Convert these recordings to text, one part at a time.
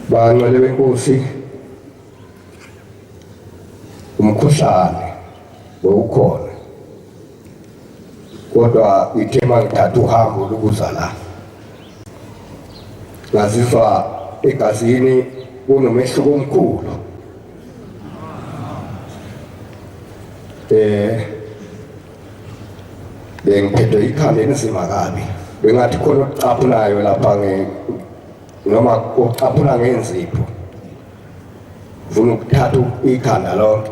Bangcwele benkosi, umkhuhlane bowukhona, kodwa ithe mangithatha uhambo lokuza la ngazizwa egazini kunomehluko omkhulu. Bengiphethwe ikhanda elinzima kabi, bengathi khona okucaphunayo lapha nge noma ucaphuna ngenzipho, ufuna ukuthatha ikhanda lonke.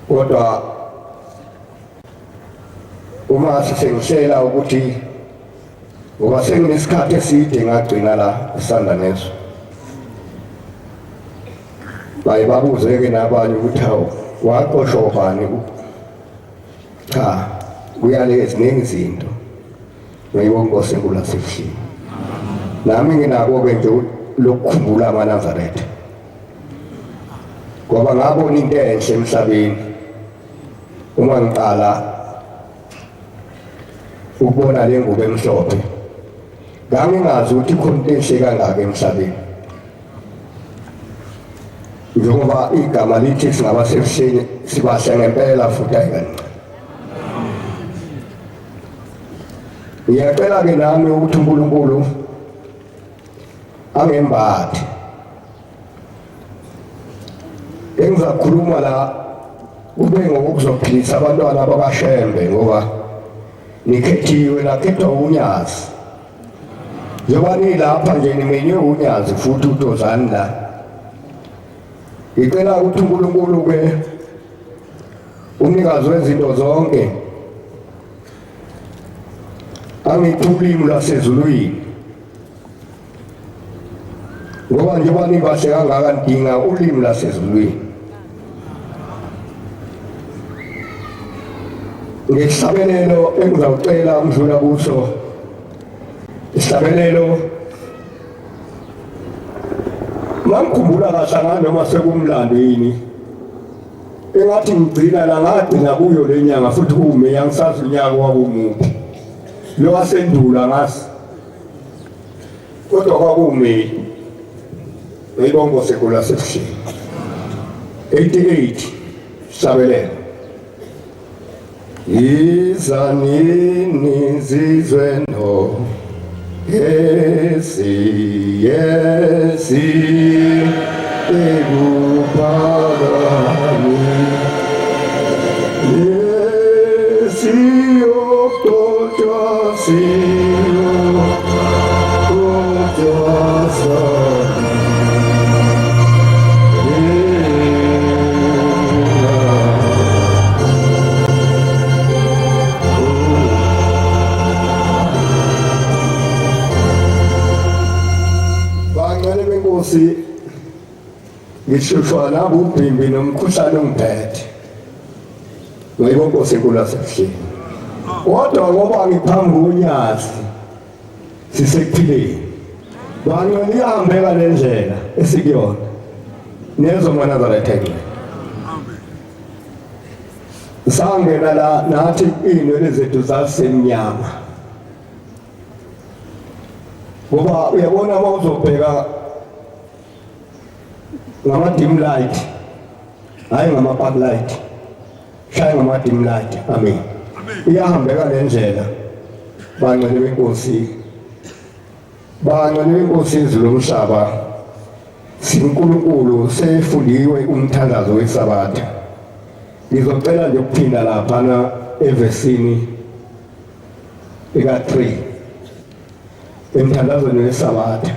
Kodwa uma sesengihlela ukuthi ngoba senginesikhathi eside ngagcina la esanda nezwe, baye babuze-ke nabanye ukuthi hawu, waqoshwa ubani? Cha, kuyale eziningi izinto ngiyibonga Nkosi enkulu yasebuhleni. Nami nginako-ke nje lokukhumbula amaNazaretha, ngoba ngabona into enhle emhlabeni uma ngiqala ukubona le ngubo emhlophe. Ngangingazi ukuthi khona into enhle kangaka emhlabeni, njengoba igama lithi singabasebuhleni, sibahle ngempela futhi ayi kancane. Ngiyacela-ke nami ukuthi uNkulunkulu angembathe. Engizakhuluma la kube ngokuzophilisa abantwana bakwaShembe, ngoba nikhethiwe, nakhethwa uNyazi. Njengoba nilapha nje nimenywe uNyazi futhi utozani la. Ngicela ukuthi uNkulunkulu-ke umnikazi wezinto zonke angiphe ulimi lwasezulwini, ngoba njengoba nibahle kangaka nidinga ulimi lwasezulwini. Ngesihlabelelo engizawucela ukudlula kuso, isihlabelelo mangikhumbula kahle ngani noma sekumlando yini, engathi ngigcina la ngagcina kuyo le nyanga futhi kume angisazi unyaka wakumuphi lo wasendula ngazi, kodwa kwakume ngiyibongo segula sekuhleli 88 hlabelelo. Izanini zizwe no yesi yesi ekuphakami yesi yokutotshwa siyo kotshwa sona. Bangcwele benkosi, ngihlushwa nabubhimbi nomkhuhlane ongiphethe. Ngayibonga Nkosi enkulu yasebuhleni. Kodwa ngoba ngiphambi konyazi sisekuphileni. Bangcwele, iyahambeka le ndlela esikuyona. Nezwa maNazaretha engcwele. Sangena la nathi iy'nwele zethu zazisemnyama, ngoba uyabona uma uzobheka ngama-dim light, hhayi ngama-park light, shaya ngama-dim light. Amen. Iyahambeka le ndlela, bangcwele benkosi, bangcwele benkosi izulu lomhlaba. SiNkulunkulu sefundiwe umthandazo weSabatha. Ngizocela nje ukuphinda laphana evesini eka-3 emthandazweni weSabatha.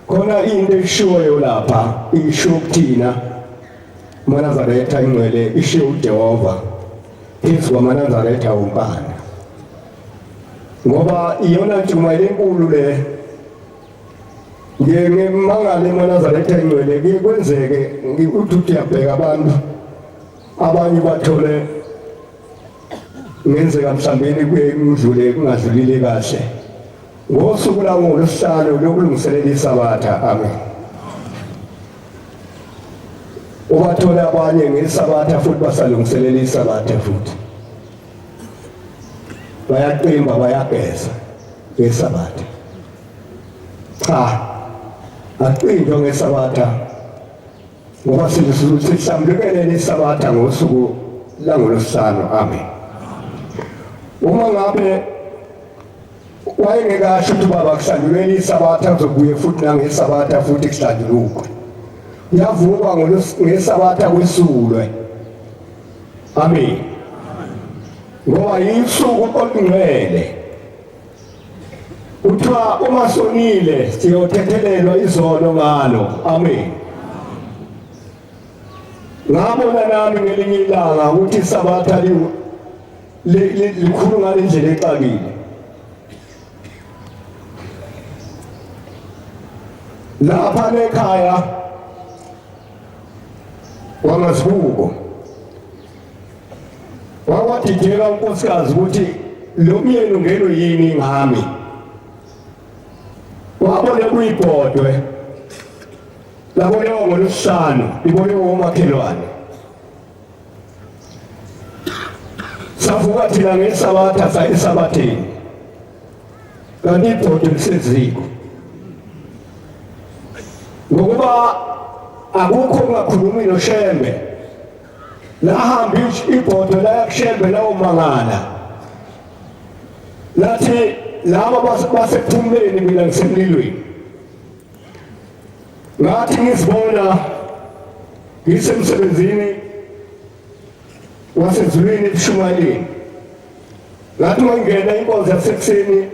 Khona into eshiwoyo lapha, isho ukuthina maNazaretha ingcwele, ishiwo uJehova phezu kwamaNazaretha wonkana, ngoba iyona ntshumayelo enkulu le. Ngiye ngimangale emaNazaretha ingcwele, kuye kwenzeke uthi uyabheka abantu abanye bathole ngenzeka mhlambeni kuye kudlule kungadlulile kahle ngosuku langolwesihlanu lokulungiselela iSabatha. Amen. Ubathole abanye ngeSabatha futhi basalungiselela iSabatha futhi. Bayaqimba bayageza ngesabatha. Cha, aqinjwa ngesabatha ngoba sihlambulukelele isabatha ngosuku langolwesihlanu. Amen. Uma ngabe wayengekasho ukuthi baba kuhlanjulweni isabatha kuzobuye futhi nangesabatha futhi kuhlanjulukwe, kuyavukwa ngesabatha kwesulwe. Amen. Ngoba yisuku olungcwele. Kuthiwa uma sonile siyothethelelwa izono ngalo. Amen. Ngabona nami ngelinye ilanga ukuthi isabatha likhulu ngale ndlela exakile. Lapha nekhaya kwamazibuko wakwadideka unkosikazi ukuthi lo myeni ungenwe yini ngami. Wabona kuyibhodwe labolewa ngolwesihlanu libolewa omakhelwane. Savuka thina ngesabatha saya esabatheni, kanti ibhodwe liseziko, ngokuba akukho kungakhulumi noShembe. Lahamba ibhodwe laya kuShembe lawomangala, lathi laba basekuphumuleni, mina ngisemlilweni. Ngathi ngizibona ngisemsebenzini wasezulwini ebushumayeleni, ngathi uma ngingena inkonzo yasekuseni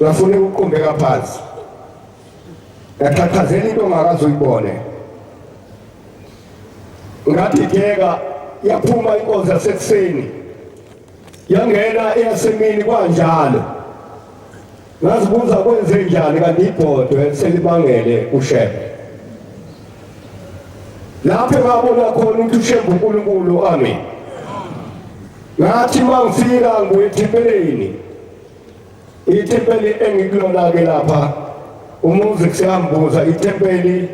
ngafuna ukuqumbeka phansi, ngaqhaqhazela into ongakaze uyibone. Ngadideka, yaphuma inkonzo yasekuseni yangena eyasemini kwanjalo. Ngazibuza kwenze njani kanti ibhodwe selibangele uShembe. Lapho ngabona khona ukuthi uShembe uNkulunkulu. Amen. Ngathi mangifika ngibuye ethempelini, ithempeli engikulona-ke lapha umuzi kuseyambuza ithempeli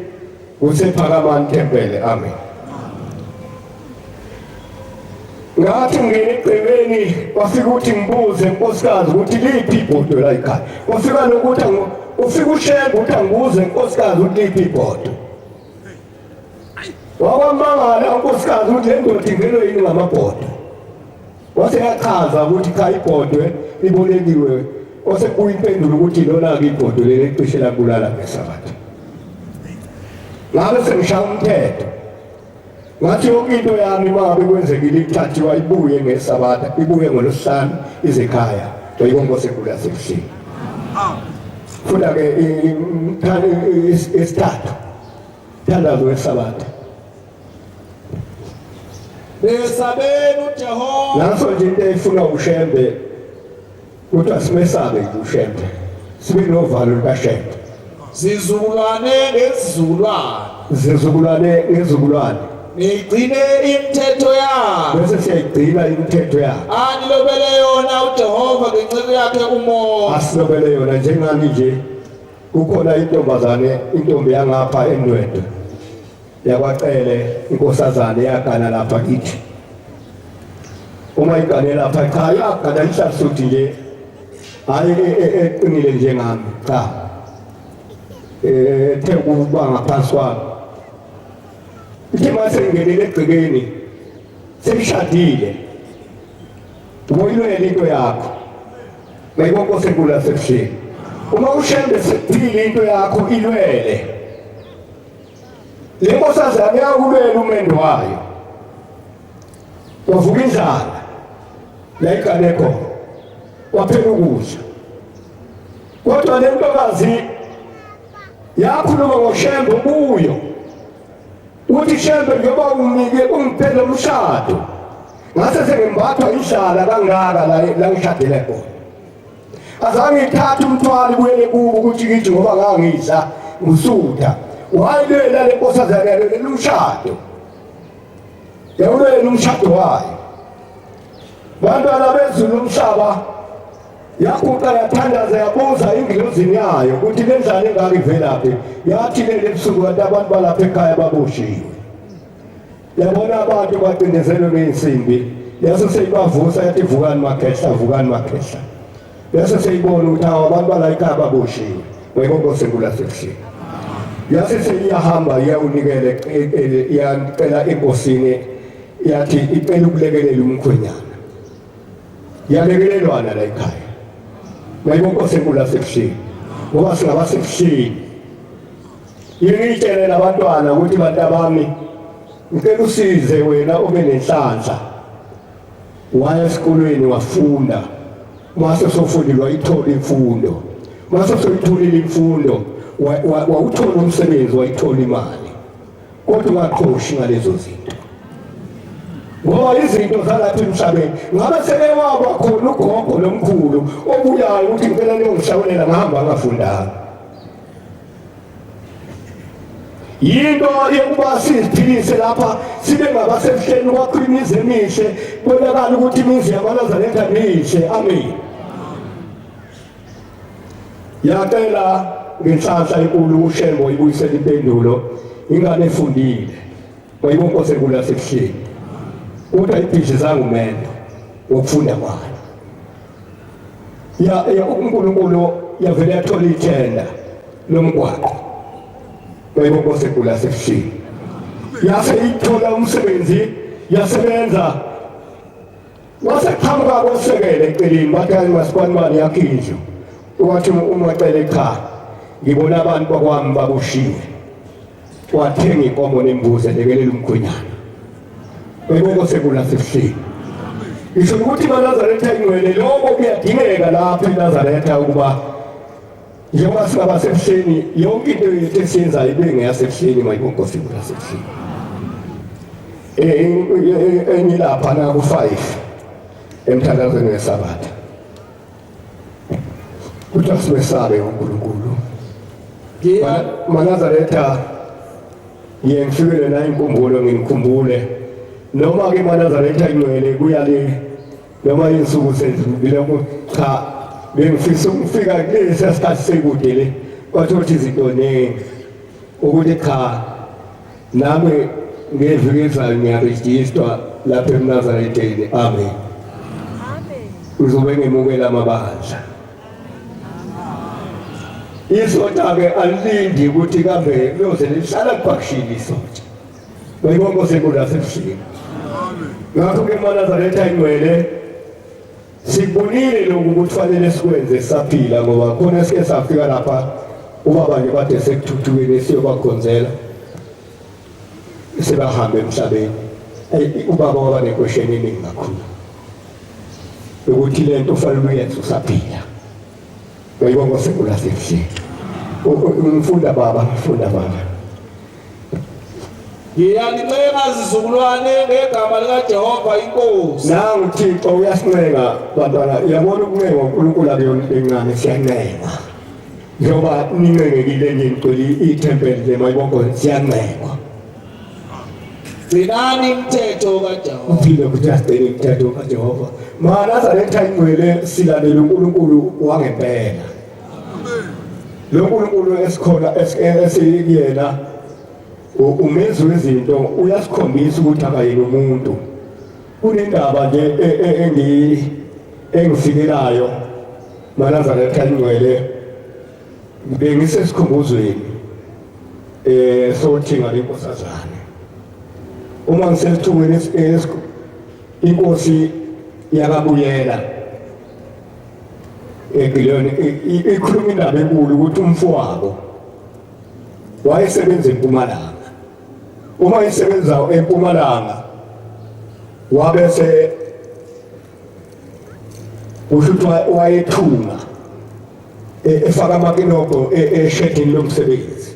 kusephakamani tempele. Amen. Ngathi ngingena egcekeni kwafika ukuthi ngibuze nkosikazi ukuthi liphi ibhodwe la ekhaya. Kwafika nokuthi ufika uShembe ukuthi angibuze nkosikazi ukuthi liphi ibhodwe. Wakwamangala unkosikazi ukuthi le ndoda ingenwe yini ngamabhodwe. Wase yachaza ukuthi cha, ibhodwe libolekiwe. Wase kubuya impendulo ukuthi lona-ke ibhodwe leli cishe labulala ngesabatha. Ngabe sengishaya umthetho, ngathi yonke into yami uma ngabe kwenzekile ithathiwa ibuye ngesabatha, ibuye ngolwesihlanu ize ekhaya. Yayibonke enkulu yasebuhleni. Funda-ke isithathu thandazo wesabatha. Besabeni uJehova. Nanso nje into efuna uShembe, kodwa simesabe nje uShembe, sibe novalo lukaShembe. Zizukulwane ngezizukulwane. Zizukulwane ngezizukulwane. Nigcine imithetho yakhe. Bese siyayigcina imithetho yakhe. Anilobele yona uJehova ngenceku yakhe uMose. Asilobele yona njengani nje kukhona intombazane, intombi yangapha eNdwedwe yakwacele, inkosazane yagana lapha kithi. Uma igane lapha, cha, yagana inhlasuthi nje, hayi eqinile njengami, cha, ethe ukuba ngaphansi kwami. Ithe mase ngingenile egcekeni seyishadile, uboyilwela into yakho mayibonke enkulu yasebuhleni. Uma uShembe sekuphile into yakho ilwele. Le nkosazane yakulwela umendo wayo, kwavuka indlala la igane khona, kwaphela ukudla. Kodwa le ntokazi yakhuluma ngoShembe kuyo uthi, Shembe, njengoba unginike ungiphe lo mshado, ngase sengimbathwa indlala kangaka la ngishadele khona, azange ngithathe umthwalo ibuyele kubo ukuthi ngithi ngoba ngangidla ngisutha. Wayilwela le nkosazane, yalwela umshado, yawulwela umshado wayo. Bantwana bezulu lomhlaba, yaguqa yathandaza, yabuza ingilozini yayo ukuthi le ndlala engaka ivelaphi. Yathi lele ebusuku kanti abantu balapha ekhaya baboshiwe. Yabona abantu bacindezelwe ngey'nsimbi. Yase seyibavusa yathi vukani makhehla, vukani makhehla. Yase seyibona ukuthi hawu abantu bala ekhaya baboshiwe. Wayibonke sengula sekuhleni. Yase seyiyahamba iyawunikele iyacela enkosini yathi icela ukulekelela umkhwenyana. Yalekelelwana la ekhaya. Wayibonke sengula sekuhleni. Ngoba singabasekuhleni. Ngiyitshele labantwana ukuthi bantabami ngicela usize wena ube nenhlanhla. Waya esikolweni wafunda. Mase sofundile wayithola imfundo. Mase soyitholile imfundo wawuthola umsebenzi wayithola imali. Kodwa ungaqhoshi ngalezo zinto. Ngoba izinto zalapha emhlabeni ngabe sebewaba khona ugogo lomkhulu obuyayo ukuthi ngicela niyongihlawulela ngihamba ngafundanga. Yinto yokuba siziphilise lapha sibe ngabasebuhleni kwakho imizi emihle kubonakala ukuthi imizi yamaNazaretha mihle. Amen. Yacela ngenhlanhla enkulu uShembo ibuyisela impendulo ingane efundile wayibonkosi enkulu yasebuhleni kodwa ibhidlizanga umendo wokufunda kwayo. Ya ya uNkulunkulu yavele yathola ithenda lomgwaqo wayibonkosi enkulu yasebuhleni yase ithola umsebenzi yasebenza waseqhamuka kosekele eceleni bathi hayi masibanibani yakho indlu wathi umacele cha ngibona abantu bakwami baboshiwe wathenga inkomo nembuzi elekelela umkhwenyana wayibonkosi enkulu yasebuhleni. Ngisho ukuthi iManazaretha ingcwele lokho kuyadingeka lapha eNazaretha ukuba njengoba singabasebuhleni yonke into yethu esiyenzayo ibe ngeyasebuhleni mayibonkosi enkulu yasebuhleni. Engilapha na ku-5 emthandazweni weSabatha kuthiwa simesabe uNkulunkulu. Manazaretha ngiye ngifikele na inkumbulo nginikhumbule noma ke maNazaretha ingcwele kuya le noma insuku sezidlulile cha bengifisa ukufika kulesi sikhathi sekude le kwathiwa ukuthi izinto ningi ukuthi cha nami ngeviki ezayo ngiyarejistwa lapha eMnazaretheni. Amen. Uzobe ngemukela amabandla. Isonto-ke alilindi ukuthi kambe kuyoze lihlala kubhakishile isonto. Bayibonke osenkulu yasebuhleni. Ngakho-ke maNazaretha ingcwele sikubonile lokhu ukuthi fanele sikwenze sisaphila ngoba khona sike safika lapha ubaba nje kade sekuthuthukile siyobakhonzela sebahambe emhlabeni. Ubaba waba nekwesheni eningi kakhulu ukuthi le nto ufanele uyenze usaphila. Uyibonga osenkulu yasebuhleni. Ngifunda baba, ngifunda baba. Ngiyanincenga zizukulwane ngegama likaJehova inkosi. Nangu uThixo uyasincenga bantwana, uyabona ukuncenga uNkulunkulu akuyona into encane, siyancengwa. Njengoba nincengekile nje nigcwele ithempeli nje mayibonke siyancengwa. Gcinani umthetho kaJehova. Uphile ukuthi asigcine umthetho kaJehova. MaNazaretha ingcwele silandela uNkulunkulu wangempela. Lo nkulunkulu esikhona esiyena umenzi wezinto uyasikhombisa ukuthi akayena umuntu. Kunendaba nje engifikelayo maNazaretha ingcwele bengisesikhumbuzweni sothinga lenkosazane. Uma ngisesithungweni inkosi yakabuyela eGiliyoni ikhuluma indaba enkulu ukuthi umfowabo wayesebenza eMpumalanga. Uma esebenza eMpumalanga wabese kusho ukuthi wayethunga efaka amakinobho eshedini lomsebenzi.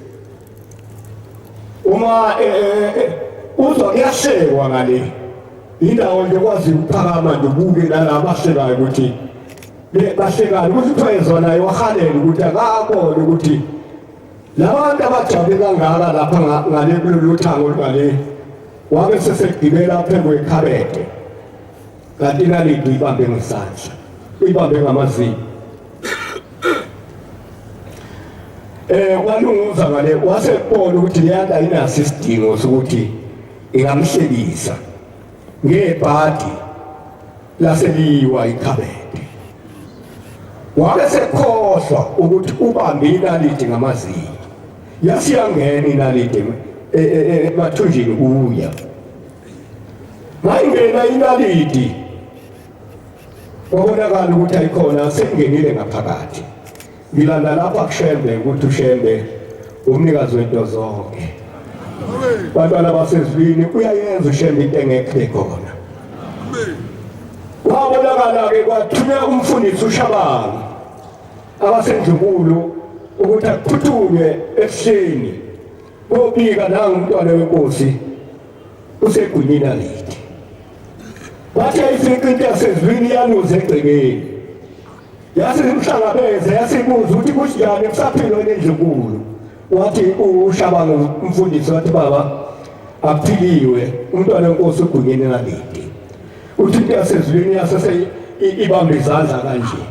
Uma uzwa kuyahlekwa ngale indawo nje kwazi ukuphakama nje ubuke nalaba abahlekayo ukuthi bahlekani ukuthi kuthiwa yezwa naye wahalela ukuthi akabone ukuthi labantu abajabule kangaka lapha ngale kulolu thango olungale wabe sesegibela phezu kwekhabethe kanti inalidi uyibambe ngesandla uyibambe ngamazinyo walunguza ngale wasebona ukuthi leyanto ayinaso isidingo sokuthi ingamhlekisa ngebhadi. Laseliwa ikhabethe. Wabe sekhohlwa ukuthi ubambe inaliti ngamazinyo. Yasiyangena inaliti e, e, e, emathunjini kuya. Mayingena inaliti kwabonakala ukuthi ayikhona sengenile ngaphakathi. Ngilanda lapha kuShembe ukuthi uShembe umnikazi wento zonke. Bantwana basezulwini uyayenza uShembe into engekho khona. Kwabonakala-ke kwathunywa umfundisi uShabangu abasendlunkulu ukuthi akuphuthunywe ebuhleni kobika nangu umntwana wenkosi usegwinyini alithi. Wathi ayifica into yasezulwini iyaluza egcekeni. Yasimhlangabeza yasibuza ukuthi kunjani kusaphilwa nendlunkulu. Wathi uShabangu umfundisi wathi baba akuphiliwe umntwana wenkosi ugwinyene nalidi. Uthi into yasezulwini yasese ibamba izandla kanje.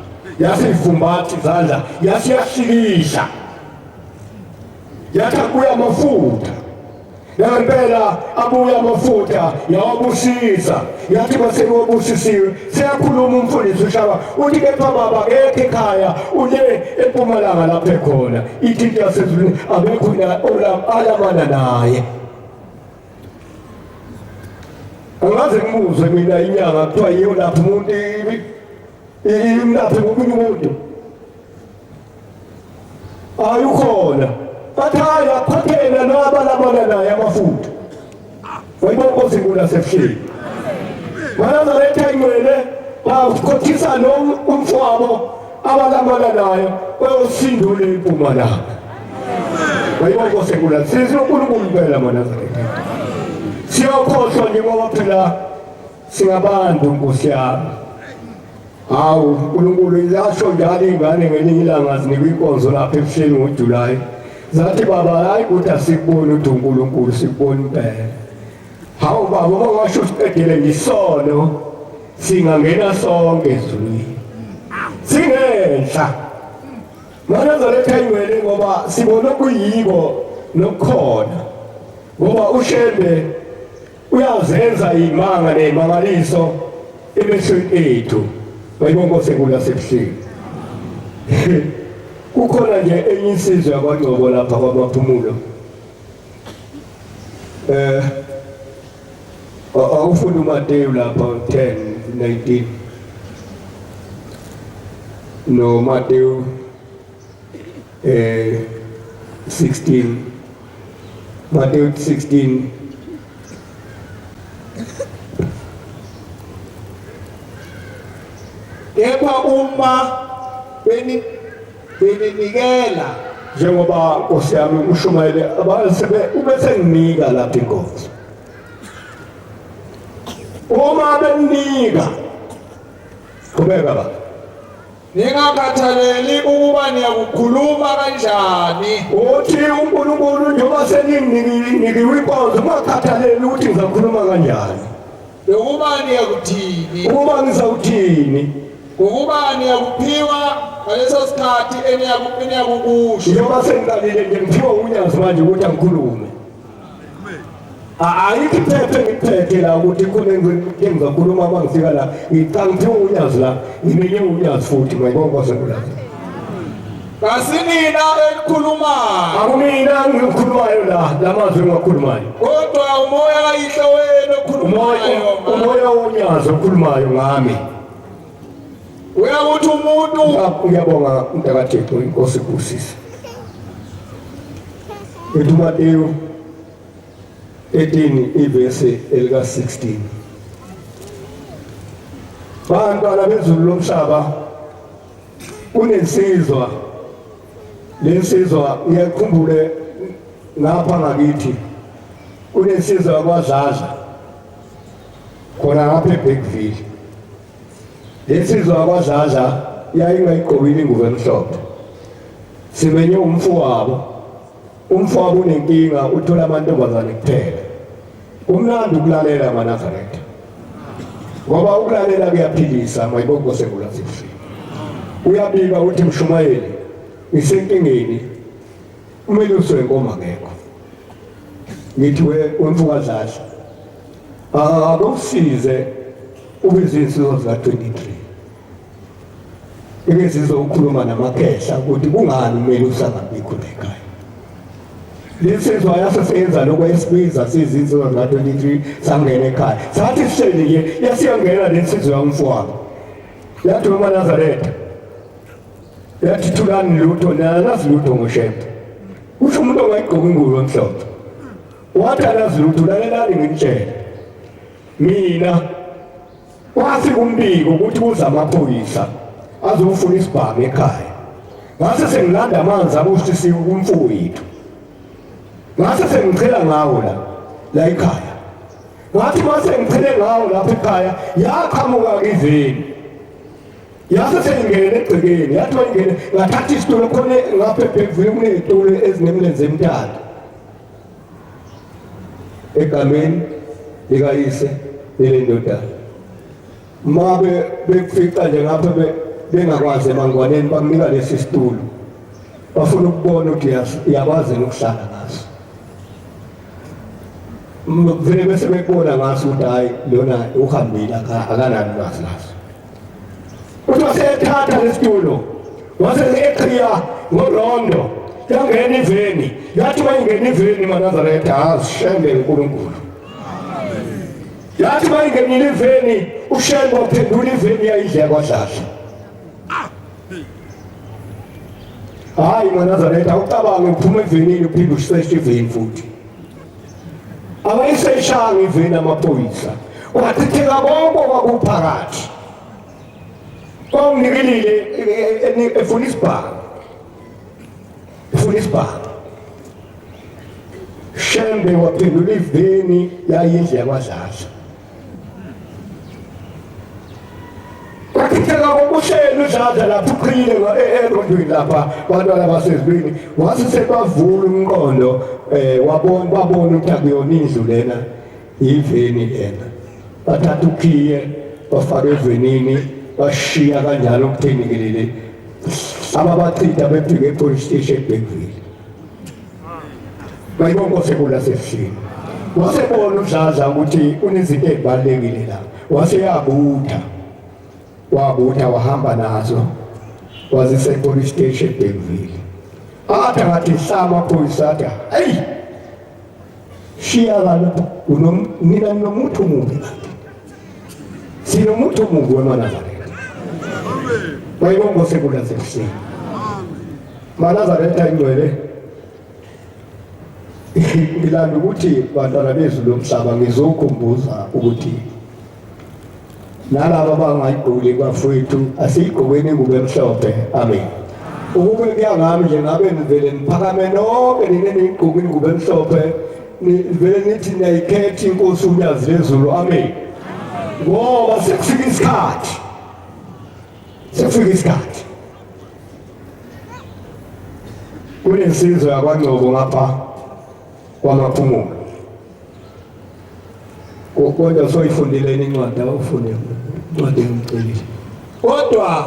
Yasivumbatha izandla yasiyahlikihla. Yathi akuya amafutha. Ngempela abuya amafutha yawabusisa yathi kwasekuwabusisiwe seyakhuluma umfundisi uShaba uthi kepha baba akekho ekhaya ule empumalanga lapho ekhona ithi into yasezulwini abekho alamana naye angaze ngimuzwe mina inyanga kuthiwa yiyo lapho umuntu imlaphe ngomunye umuntu Hayi ukhona. Bathi hayi aphathela naba labana naye amafutha. Wayibona inkosi inkulu yasebuhleni. MaNazaretha ingcwele bakhothisa lo umfowabo abalamana naye bayosindula impumalanga. Wayibona inkosi enkulu. Sizwe uNkulunkulu impela maNazaretha. Siyokhohlwa nje ngoba phela singabantu Nkosi yami. Hawu uNkulunkulu lasho njalo ingane ngelinye ilanga zinikwa inkonzo lapha ebuhleni ngoJuly. Zathi baba hayi ukuthi asikuboni ukuthi uNkulunkulu sikubona impela. Hawu baba uma washo usiqedele ngisono singangena sonke ezulwini. Singenhla. Manazaretha ingcwele ngoba sibona okuyiko nokukhona. Ngoba uShembe uyazenza imanga nezimangaliso emehlweni ethu bayibonga Nkosi enkulu yasebuhleni kukhona nje enye insizwa yakwaNgcobo lapha kwaMaphumulo eh awufunda uMateyu lapha 10 19 no Mateyu eh 16 Mateyu 16 Kepha uma beni beninikela njengoba Nkosi yami ushumayele abasebe ubese nginika lapha inkonzo uma beninika qhubeka baba Ningakhathaleli ukuba niyakukhuluma kanjani. Uthi uNkulunkulu njengoba seninginikiwe inkonzo ungakhathaleli ukuthi ngizakhuluma kanjani. Nokuba niyakuthini. Ukuba ngizawuthini. Ngokuba niyakuphiwa ngaleso sikhathi eniyakukusho. Njengoba sengiqalile nje ngiphiwa unyazi manje ukuthi angikhulume. Ayikho iphepha engiphethe la ukuthi khona engizokhuluma uma ngifika la ngicangithiwe unyazi la ngiminye unyazi futhi ngayibonga sekulazi. Kasinina elikhulumayo. Akumina ngikhulumayo la lamazwi engiwakhulumayo. Kodwa umoya kayihlo wenu okhulumayo. Umoya wonyazi okhulumayo ngami. Uyakuthi umuntu Ngiyabonga mntakaThixo inkosi ibusise. Ethi uMateyu 13 ivesi elika 16. Bantwana bezulu lomhlaba kunensizwa lensizwa ngiyakhumbule ngapha ngakithi kunensizwa kwaZaza khona ngapha eBergville Lensizwa kwaZaza yayingayigqokile ingubo emhlophe. Simenye umfowabo. Umfowabo unenkinga uthola amantombazane kuphela. Kumnandi ukulalela amaNazaretha. Ngoba ukulalela kuyaphilisa mayibongo sekulazifi. Uyabika uthi mshumayeli ngisenkingeni umelusi wenkomo akekho. Ngithi we umfokadladla. Akusize. Ubiza izinsizwa zika-23 ike zizokhuluma namakhehla ukuthi kungani umelusi angabikho la ekhaya. Lesizwa yasesenza lokho esibiza sizinsizwa zika-23 sangena ekhaya. Sathi sihleli nje yasiyangena lensizwa yomfowabo. Yathi uManazaretha yathi thulani lutho nalazi lutho ngoShembe. Kusho umuntu ongayigqoka ingubo emhlophe. Wathi alazi lutho lalelani nginitshele. Mina kwafika umbiko ukuthi kuza amaphoyisa azofuna isibhamu ekhaya. Ngase sengilanda amanzi abushisiwe kumfowethu. Ngase sengichela ngawo la la ekhaya. Ngathi mase ngichele ngawo lapha ekhaya yaqhamuka iveni. Yase sengingene egcekeni yathi wayingene ngathatha isitulo khona ngapha ebhekuvile kunezitulo ezinemilenze emithathu. Egameni likayise nelendodana. Mabe bekufica nje ngapha bengakwazi emangwaneni bakunika lesi situlo. Bafuna ukubona ukuthi uyakwazi ukuhlala ngaso. Vele bese bekubona ngaso ukuthi hayi lona uhambile akanalo ulwazi laso. Uthi wasethatha lesitulo wase eqhiya ngorondo yangena iveni yathi mayingena iveni maNazaretha azishembe uNkulunkulu. Yathi mayingenile iveni uShembe waphendula iveni yayidle kwadladla. Hayi maNazaretha ucabange uphuma evenini uphinde useshe iveni futhi. Abayiseshanga iveni amaphoyisa. Kwachitheka konke okwakuphakathi. Kwawunikelile efuna isibhamu. Efuna isibhamu. Shembe waphendula iveni yayindlu yakwaDladla. Kwachitheka kokushela uDladla lapho uqhile erondweni lapha bantwana basezulwini wase sebavula umqondo wabona babona ukuthi akuyona indlu lena iveni lena. Bathatha ukhiye bafaka evenini bashiya kanjalo ukuthenikelele ababachitha befike epolice station eBergville. Bayibonga sekula sesihlini. Wasebona uDladla ukuthi unezinto ezibalekile la. Waseyabutha. Wabutha wahamba nazo. Wazise police station eBergville. Athi ngathi hlama amaphoyisa athi hey shiya lapho nina nomuntu omubi lapha. Sinomuntu omubi wemaNazaretha. Bayibonga sekula sesihlini. MaNazaretha ingcwele. Ngilanda ukuthi bantwana bezulu lomhlaba ngizokhumbuza ukuthi nalabo abangayigqoki bafowethu asiyigqokeni ingubo emhlophe. Amen. Ukube kuya ngami nje ngabe nivele niphakame nonke nina niyigqoka ingubo emhlophe nivele nithi niyayikhetha inkosi uNyazi lezulu. Amen. Ngoba sekufika isikhathi. Sekufika isikhathi. Kunensizwa yakwaNgcobo ngapha kwaMaphumulo. Kodwa soyifundile incwadi awufunde incwadi engicelile. Kodwa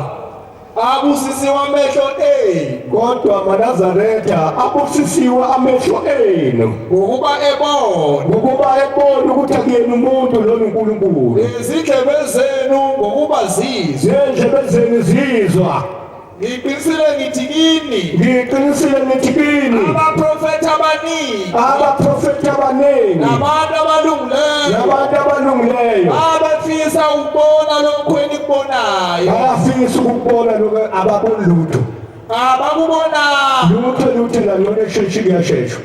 abusisiwe amehlo enu. Kodwa maNazaretha abusisiwe amehlo enu. Ngokuba ebona. Ngokuba ebona ukuthi akuyena umuntu lona uNkulunkulu. Izindlebe zenu ngokuba zizwa. Izindlebe zenu zizwa. Ngiqinisile ngithi kini. Ngiqinisile ngithi kini. Abaprofethi abaningi. Abaprofethi abaningi. Nabantu abalungileyo. Nabantu abalungileyo. Abafisa ukubona lokho enikubonayo. Bayafisa ukubona lokho ababoni lutho. Abakubona. Lutho lutho la lona esheshe kuyasheshwa.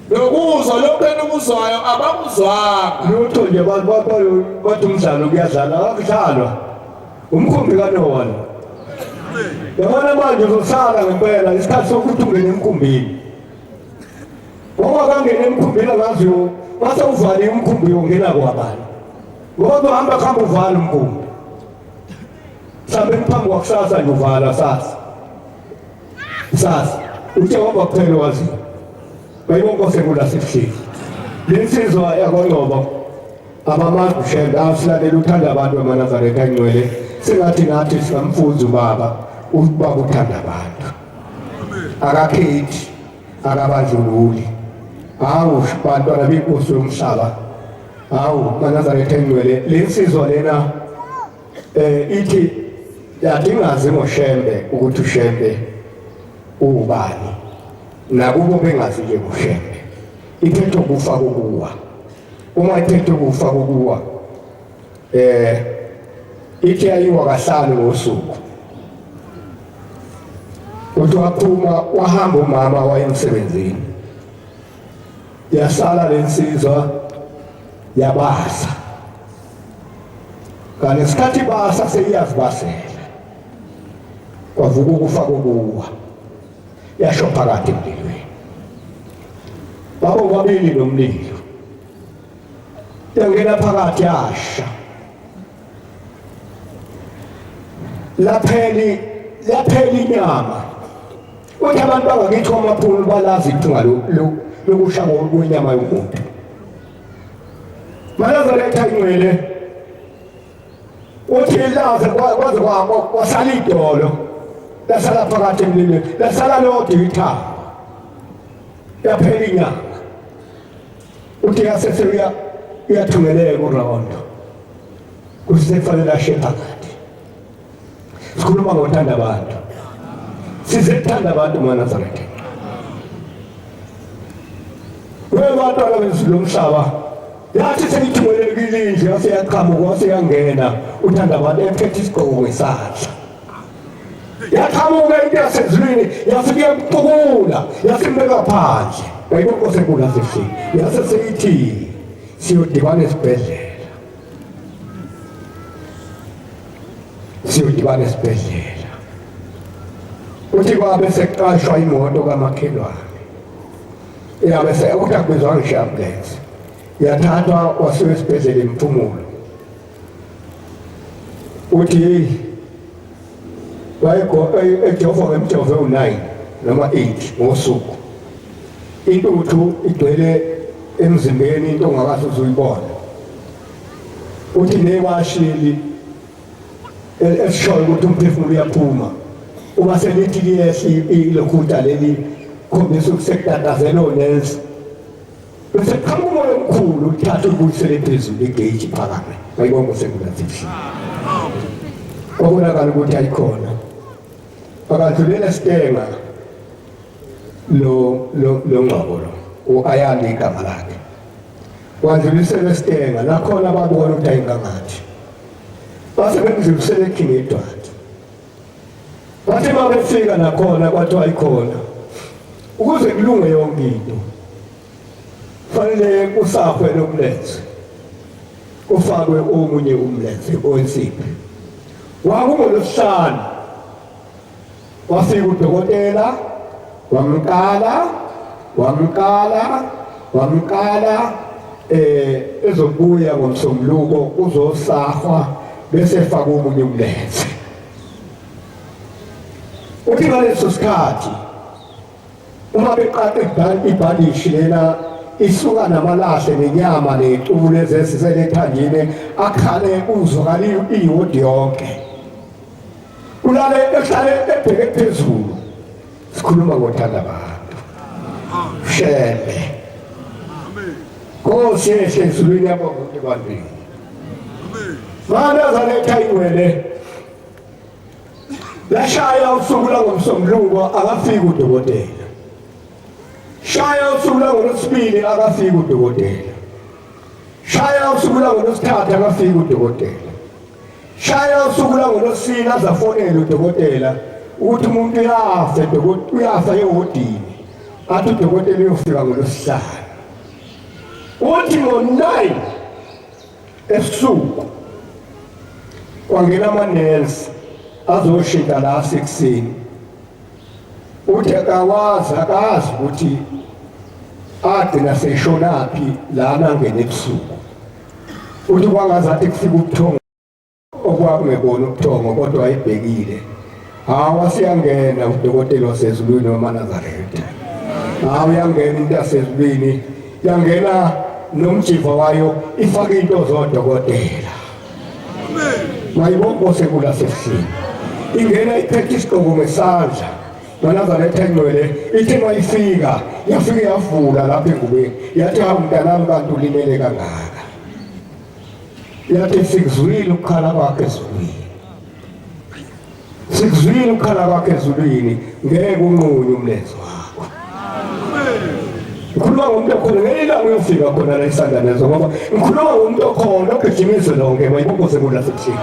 Lokuzwa lokho enikuzwayo abakuzwanga. Lutho nje abantu bathi umdlalo kuyadlala akudlalwa. Umkhumbi kaNowa lo. Yabona manje uzosala ngempela isikhathi sokuthi ungene emkhumbini. Ngoba kangena emkhumbini angaziyo mase uvale umkhumbi ungena kwabani. Ngoba kuhamba kuhamba uvala umkhumbi. Mhlawumbe phambi kwakusasa nje uvala sasa. Sasa uJehova kuphela waziyo. Bayibonke sekula sekuhleli. Lensizwa yakwaNgcobo abamazi uShembe awusilalela uthanda abantu amaNazaretha angcwele sengathi nathi singamfunza ubaba ubaba uthanda abantu. Akakhethi akabandlululi. Hawu bantwana benkosi yomhlaba. Hawu maNazaretha engcwele, le nsizwa lena ithi yathi ingazi ngoShembe ukuthi uShembe uwubani, nakubo bengazi nje ngoShembe. Iphethe ukufa kokuwa. Uma iphethe ukufa kokuwa ithi yayiwa kahlanu ngosuku. Uthi waphuma wahamba umama wayemsebenzini, yasala lensizwa yabasa. Ngalesikhathi basa seyiyazibasela, kwavuka ukufa kokuwa, yasho phakathi emlilweni. Babo babili nomlilo, yangena phakathi yasha. Lapheli laphela inyama. Uthi abantu bangakithi kwamaphulu balazi iphunga lokusha kwenyama yomuntu. Manazaretha ingcwele uthi laze kwaze kwasala idolo, lasala phakathi emlilweni, lasala lodwa ithambo, yaphela inyama. Uthi yasese uyathungeleka urondo, kusekufanele ashe phakathi. Sikhuluma ngothanda abantu, sizethanda abantu maNazaretha. Webantwana bezulu lomhlaba yathi seyithumelekile indlu yase yaqhamuka wase yangena uthanda abantu ephethe isigqoko ngesandla. Yaqhamuka into yasezulwini yafike yamqukula yasimbeka phandle. Wayibona Nkosi enkulu yasehleli yase seyithi siyodibana esibhedlela, siyodibana esibhedlela. Uthi kwabe sekuqashwa imoto kamakhelwane, yabe sekuthi akubizwa ngisho ambulance, yathathwa wasiwa esibhedlela eMphumulo. Uthi hey, wayejova ngemjovo ewu-9 noma 8 ngosuku, intuthu igcwele emzimbeni, into ongakaze uzuyibona. Uthi newashi leli esishoyo ukuthi umphefumulo uyaphuma, uma selithi liyehla ilokhuta leli khombisa ukuthi sekutatazela onensi, bese qhamuka umoya omkhulu uthatha ubuyisele phezulu igeji phakame. Ayibongo sekulazihle kwabonakala ukuthi ayikhona. Akadlulela sitenga lo lo lo ngcwabo lo uayali igama lakhe, wadluliselwa esitenga nakhona babona ukuthi ayingangathi, base bemdlulisela eKing Edward. Bathi uma befika nakhona kwathiwa ikhona, ukuze kulunge yonke into fanele kusahwe lomlenze kufakwe omunye umlenze owensimbi. Kwakungolwesihlanu, wafika udokotela wamqala wamqala wamqala ezobuya ngomsombuluko uzosahwa bese efaka omunye umlenze. Uthi ngaleso sikhathi uma beqaqa ibhandishi lena isuka namalahle nenyama necubu lezi eziselethanjini, akhale uzwakala iwodi yonke, ulale ehlale ebheke phezulu. Sikhuluma ngothanda abantu Shembe Nkosi yehle ezulwini yabonga ukuthi ebantwini Manazaretha ingcwele lashaya usuku langomsombuluko akafiki udokotela, shaya usuku langolwesibili akafiki udokotela, shaya usuku langolwesithathu akafiki udokotela, shaya usuku langolwesine azafonele udokotela ukuthi umuntu uyafa, dokotela uyafa ehodini, athi udokotela uyofika ngolwesihlanu. Uthi ngo-9 ebusuku kwangena amanesi azoshintsha la sekuseni. Uthi akawazi, akazi ukuthi agcina seshonaphi lana angene ebusuku. Uthi kwangazathi kufika ubuthongo okwakungekona ubuthongo kodwa wayebhekile. Hawa siyangena udokotela wasezulwini wamaNazaretha. Hawu yangena into yasezulwini, yangena nomjiva wayo ifake into zodokotela. Mayibonke sekula sefini. Ingena iphethe isigqoko ngesandla. MaNazaretha engcwele ithi mayifika yafike yavula lapha engubeni yathi hawu mntanami kanti ulimele kangaka. Yathi sikuzwile ukukhala kwakhe ezulwini, sikuzwile ukukhala kwakhe ezulwini, ngeke unqunywe umlenze wakho. Ngikhuluma ngomuntu okhona, ngeke ilanga uyofika khona la isandla ngoba ngikhuluma ngomuntu okhona ogijima izwe lonke, mayibongoze kula sekuhleli.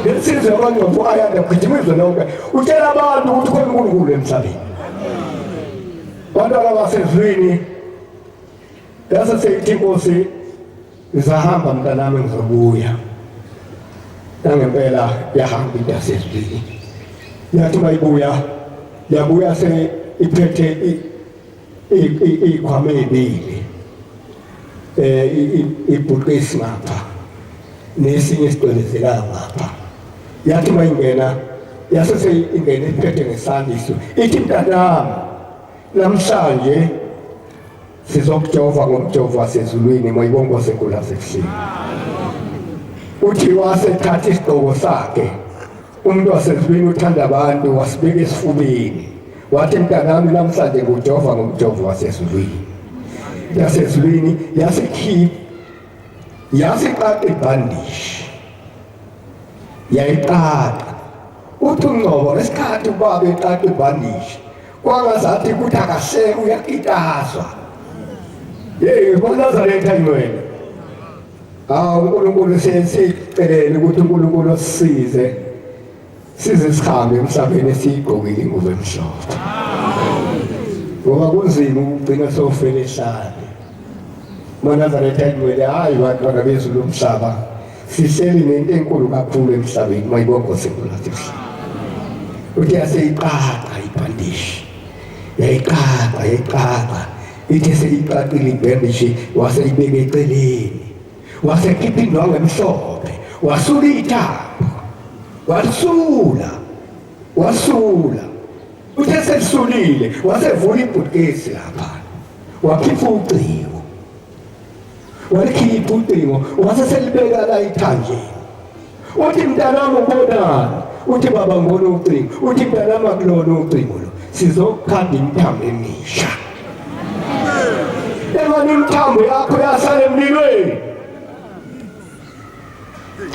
Lensizwe yabaNgcobo ayanda ugijima izwe lonke, utshela abantu ukuthi khona uNkulunkulu emhlabeni. Bantwana basezulwini, yase seyithi inkosi, ngizahamba mntanami, ngizobuya. Nangempela yahamba into yasezulwini. Yathi mayibuya, yabuya se iphethe ikhwama ezibili, ibhuqisi ngapha nesinye esigcwelezelayo ngapha. Yathi mayingena, yase seyingena iphethe ngesandla isu, ithi mntanami, namhlanje sizokujova ngomjovo wasezulwini, mayibongo senkulu sekuhleni. Uthi wasethatha isigqoko sakhe, umuntu wasezulwini uthanda abantu, wasibeka esifubeni, wathi mntanami, namhlanje ngujova ngomjovo wasezulwini. Yasezulwini yasikhipha, yasiqaqa ibhandishi, yayiqaqa. Uthi uNgcobo, ngesikhathi ubaba eqaqa ibhandishi, kwangazathi ukuthi akaseke uyakitazwa. Hey, boNazaretha ingcwele, hawu, uNkulunkulu sicelele ukuthi uNkulunkulu osisize size sihambe emhlabeni esiyigqokile ingubo emhlophe, ngoba kunzima ukugcina sofela ehlane. MaNazaretha ingcwele, hayi bantwana bezulu lomhlaba, sihleli nento enkulu kakhulu emhlabeni, mayibongo sekulathi emhlabeni. Uthi yaseyiqaqa ibhandishi, yayiqaqa, yayiqaqa. Ithi seyiqaqile ibhandishi, waseyibeka eceleni, wasekhipha indwangu emhlophe, wasula ithambo, walisula, wasula. Uthe selisulile, wasevula ibhutkesi lapha, wakhipha ucingo, walikhipha ucingo, wase selibeka la ithanjeni. Uthi mntanami, ubonani? Uthi baba, ngibona ucingo. Uthi mntanami, akulona ucingo lo, sizokhanda imithambo emisha. Emane imithambo yakho yasala emlilweni.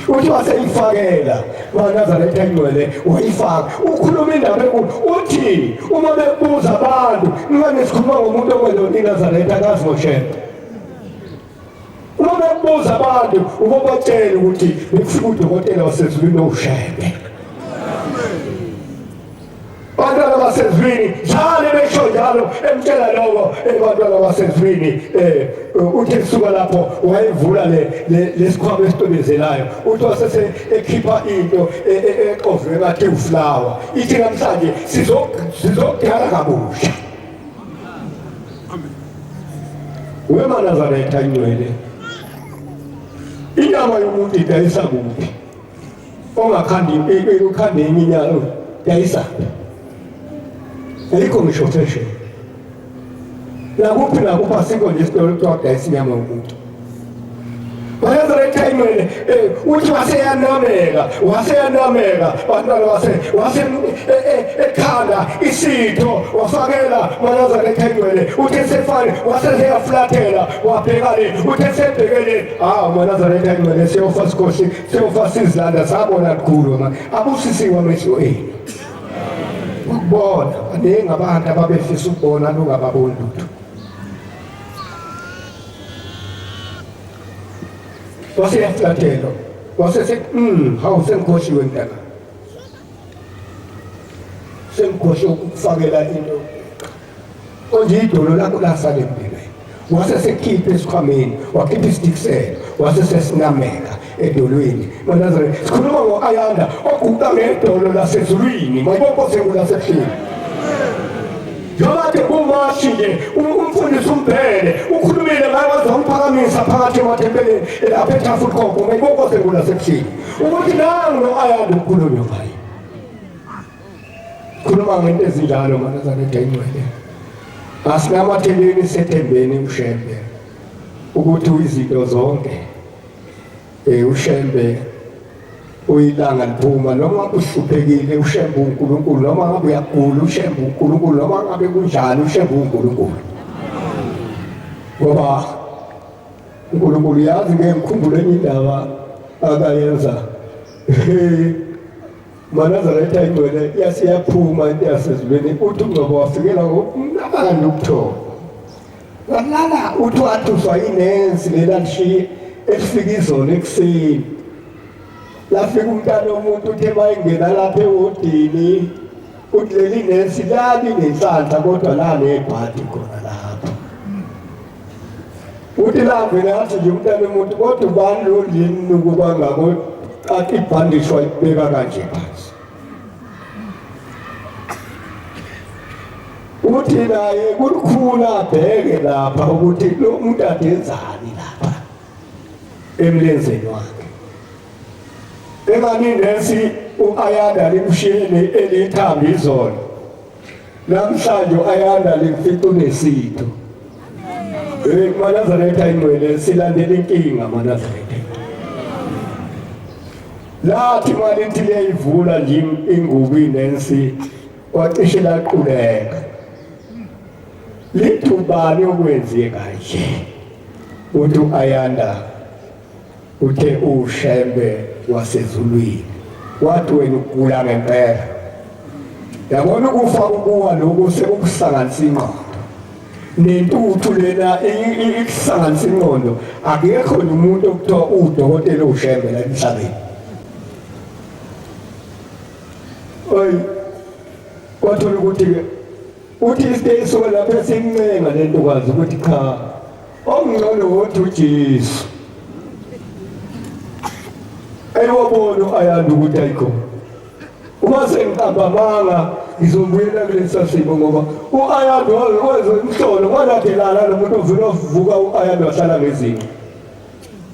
Uthi waseyifakela maNazaretha ingcwele, wayifaka. Ukhuluma indaba enkulu, uthi uma bekubuza abantu, ngane sikhuluma ngomuntu ongelona iNazaretha, akazi ngoShembe. Uma bekubuza abantu, ubobatshela ukuthi bekufika udokotela wasezulwini owuShembe. Bantwana basezulwini, njalo besho njalo, emtshela lokho. Ebantwana basezulwini, uthi kusuka lapho wayevula le lesikhwama esicwebezelayo. Uthi wasese ekhipha into exovwe ngathi uflower, ithi namhlanje sizokudala kabusha. Wema Nazaretha ingcwele, inyama yomuntu idayisa kuphi? Ongakhandi ukhande enye inyama dayisa, ayikho ngisho fashion nakuphi nakuphi, asikho nje isitolo kuthiwa kudayisa inyama yomuntu. Nazaretha ingcwele, uthi waseyanameka, waseyanameka bantwana, wase ekhanda isitho wafakela. MaNazaretha ingcwele, uthi sefane waseseyaflathela, wabheka le, uthi esebhekele, ah, MaNazaretha ingcwele, siyofa sikhosi, siyofa sizilanda, sabona kukhulu ma abusisiwe amehlo enu ukubona. Baningi abantu ababefisa ukubona, lungababoni lutho. Waseyaflathela, wasesethi, hawu, sengikhohliwe mntana, sengikhohlwe ukufakela into. Konje idolo lakho lasala empilweni. Wase sekhipha esikhwameni, wakhipha isidikiselo, wase sesinameka edolweni. MaNazaretha, sikhuluma ngo-Ayanda oguqa ngedolo lasezulwini, mayibonke sekulasehleni. Njengoba kade kumashi nje, umfundisi uMbhele ukhulumile ngaye, waze wamphakamisa phakathi emathempeleni lapha eTafelkop, mayibonke sekulasehleni, ukuthi nangu lo-Ayanda ukhulunywa ngaye. Khuluma ngento ezinjalo, MaNazaretha ingcwele. Asinamatheleni, sethembeni uShembe ukuthi uyizinto zonke. UShembe uyilanga liphuma noma uhluphekile, uShembe uNkulunkulu. Noma ngabe uyagula, uShembe uNkulunkulu. Noma ngabe kunjani, uShembe uNkulunkulu, ngoba uNkulunkulu yazi. Ngeke ngikhumbule enye indaba. Akayenza. MaNazaretha ingcwele yasiyaphuma into yasezulwini uthi uNgcobo wafikela ngomnandi ubuthongo. Walala uthi wathuswa inensi lela lishiye elifika izolo ekuseni. Lafika umntana womuntu uthe mayengena lapha ewodini uthi leli nesi lali nenhlanhla kodwa lanebhadi khona lapho. Uthi lavele athi nje umntana womuntu kodwa ubani lo linuku kangako athi ibhandishi wayibeka kanje phansi. Uthi naye kulukhulu abheke lapha ukuthi lo muntu adenzani lapha emlenzeni wakhe. Engani nesi uAyanda limshiyele elithambi izolo. Namhlanje uAyanda limfica unesitho. Hey maNazaretha ingcwele silandela inkinga maNazaretha. Lathi malithi liyayivula nje ingubo inensi kwacishe laquleka. Lithi ubani okwenziye kanje? Uthi uAyanda uthe uShembe wasezulwini wathi wena ugula ngempela yabona ukufa ukuwa lokhu sekukuhlanganisa ingqondo nentuthu lena ikuhlanganisa ingqondo akekho nomuntu okuthiwa uwudokotela uShembe la emhlabeni oyi kwathola ukuthi-ke uthi isiteyiso lapho esimncenga le ntokazi ukuthi cha Ongcono wothi uJesu. Ewabona ayanda ukuthi ayikho. Uma sengiqamba amanga ngizobuyela kulesa simo ngoba u-Ayanda wenza umhlolo kwaladelana lo muntu ovela wavuka u-Ayanda wahlala ngezinto.